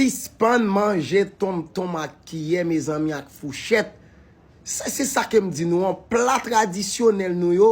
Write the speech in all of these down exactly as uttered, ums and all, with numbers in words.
Sispann manje tonmtonm ak kiyè, mezanmi, ak fouchèt. Se, se sa ke m di nou an, pla tradisyonèl nou yo,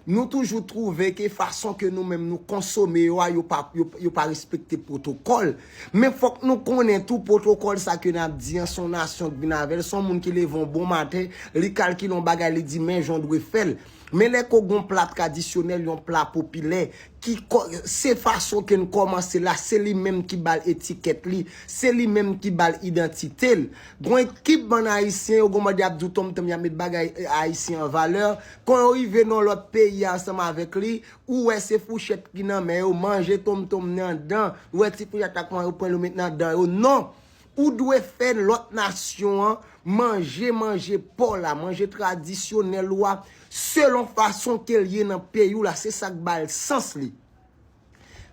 nou toujou twouve ke fason ke nou menm nou konsome yo a, yo pa, yo, yo pa respekte pwotokòl. Men fòk nou konnen tou pwotokòl sa ke n ap di an, se yon nasyon k vin avè l, se yon moun ki leve yon bon maten, li kalkile yon bagay, li di men jan w dwe fè l. Men lè ke w gen yon pla tradisyonèl, yon pla popilè, ki kò-, se fason ke n kòmanse la, se li menm ki ba l etikèt li, se li menm ki ba l idantite l. Gon ekip bann Ayisyen, yo gon mòd y ap di w tonmtonm, y ap met bagay, eh, Ayisyen an valè. Kan yo rive nan lòt peyi ansanm avèk li, ou wè se fouchèt ki nan men yo, manje tonmtonm nan dan, ou wè ti fouchèt la kòman yo pran l, yo met nan dan yo. Non! Ou dwe fè lòt nasyon an manje, manje pa w la, manje tradisyonèl ou a, selon fason ke l ye nan peyi w la, se sa k ba l sans li.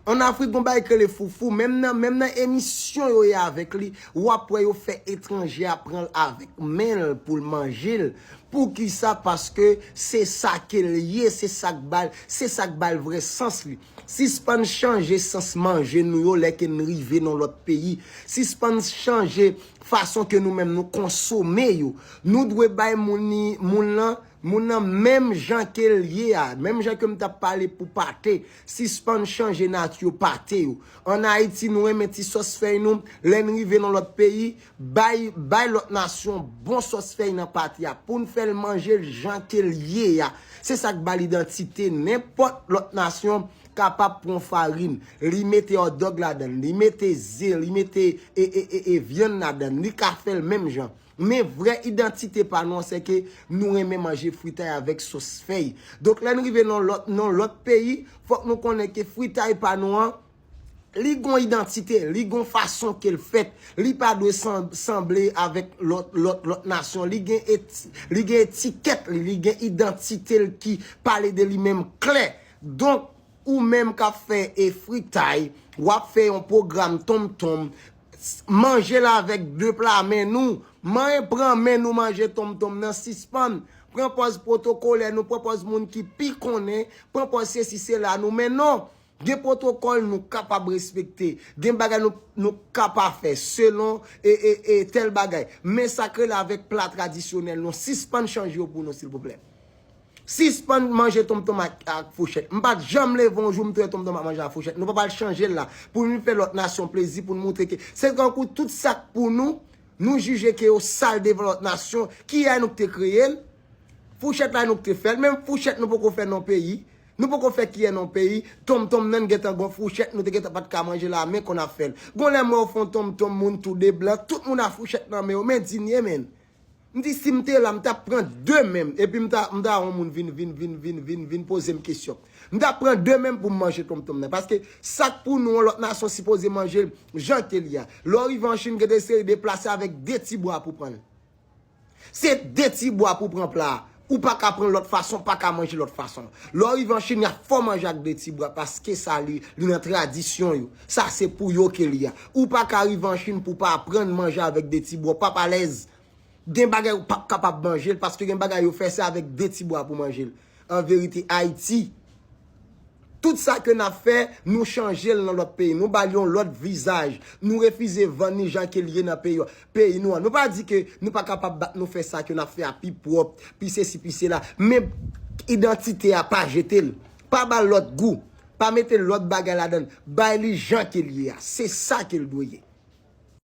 Ann Afrik, gon bagay k rele foufou, menm nan, menm nan emisyon yo ye avèk li, w ap wè yo fè etranje a pran l avèk men l pou l manje l. Poukisa? Paske se sa ke l ye, se sa k ba l, se sa k ba l vrè sans li. Sispann chanje sans manje nou yo lè ke n rive nan lòt peyi. Sispann chanje fason ke nou menm nou konsome yo. Nou dwe bay moun ni, moun nan, moun nan menm jan ke l ye a. Menm jan ke m t ap pale pou pate. Sispann chanje nati pate yo. Ann Ayiti, nou renmen ti sòs fèy nou. Lè n rive nan lòt peyi, bay, bay lòt nasyon bon sòs fèy nan pate a. Pou n fè l manje l jan ke l ye a. Se sa k ba l idantite. Nenpòt lòt nasyon kapab pran farin, li mete hot dog ladan l, li mete ze, li mete e, e, e, e vyann ladan l, li ka fè l menm jan. Men vrè idantite pa nou an, se ke nou renmen manje fritay avèk sòs fèy. Donk, lè n rive nan lòt, nan lòt peyi, fòk nou konnen ke fritay pa nou an, li gon idantite, li gon fason ke l fèt, li pa dwe san-, sanble avèk lòt, lòt, lòt nasyon, li gen eti-, li gen etikèt li, li gen idantite l ki pale de li menm klè. Donk, ou menm k ap fè e fritay, w ap fè yon pwogram tonmtonm, s-, manje l avèk de pla men nou. Manje, pran men nou manje tonmtonm nan, sispann pran pòz pwotokolè nou, pran pòz moun ki pi konnen, pran pòz sesi sela nou, men non. Gen pwotokòl nou kapab respekte. Gen bagay nou, nou kapab fè selon e, e, e tèl bagay. Men sa k rele avèk pla tradisyonèl nou. Sispann chanje yo pou nou, silvouplè. Sispann manje tonmtonm ak, ak fouchèt. M pa t janm leve yon jou m te wè tonmtonm ap manje ak fouchèt. Nou pa pral chanje l la. Pou nou fè lòt nasyon plezi, pou nou montre ke se tankou tout sa k pou nou, nou jije ke yo sal devan lòt nasyon. Kiyè nou k te kreye l? Fouchèt la nou k te fè l. Menm fouchèt nou poko fè nan peyi. Nou poko fè kiyè nan peyi. Tonmtonm nan gentan gon fouchèt, nou te gentan pa t ka manje l a men konn ap fè l. Gon lè m wè yo fè yon tonmtonm moun tou de blan, tout moun a fouchèt nan men yo, men di n ye, menn. M di si m te la, m t ap pran de men m, epi m ta, m ta wè yon moun vin, vin, vin, vin, vin, vin poze m kesyon. M t ap pran de men m pou m manje tonmtonm nan. Paske sa k pou nou, yon lòt nasyon sipoze manje l jan ke l ye a. Lè w rive an Chin, gen de seri de pla se avèk de ti bwa pou pran l. Se de ti bwa pou pran pla a. Ou pa ka pran lòt fason, pa ka manje lòt fason. Lè w rive an Chin, y ap fè w manje ak de ti bwa, paske sa li, li nan tradisyon yo. Sa se pou yo ke li a. Ou pa ka rive an Chin pou w pa aprann manje avèk de ti bwa, w p ap alèz. Gen bagay ou p ap kapab manje l, paske gen bagay yo fè se avèk de ti bwa pou manje l. An verite, Ayiti, tout sa ke n ap fè, nou chanje l nan lòt peyi. Nou ba l yon lòt vizaj. Nou refize vann li jan ke l ye nan peyi, peyi nou an. Nou pa di ke nou pa kapab bat nou fè sa ke n ap fè a pi pwòp, pi sesi, pi sela. Men idantite a, pa jete l. Pa ba l lòt gou. Pa mete lòt bagay ladan l. Bay li jan ke l ye a. Se sa ke l dwe ye.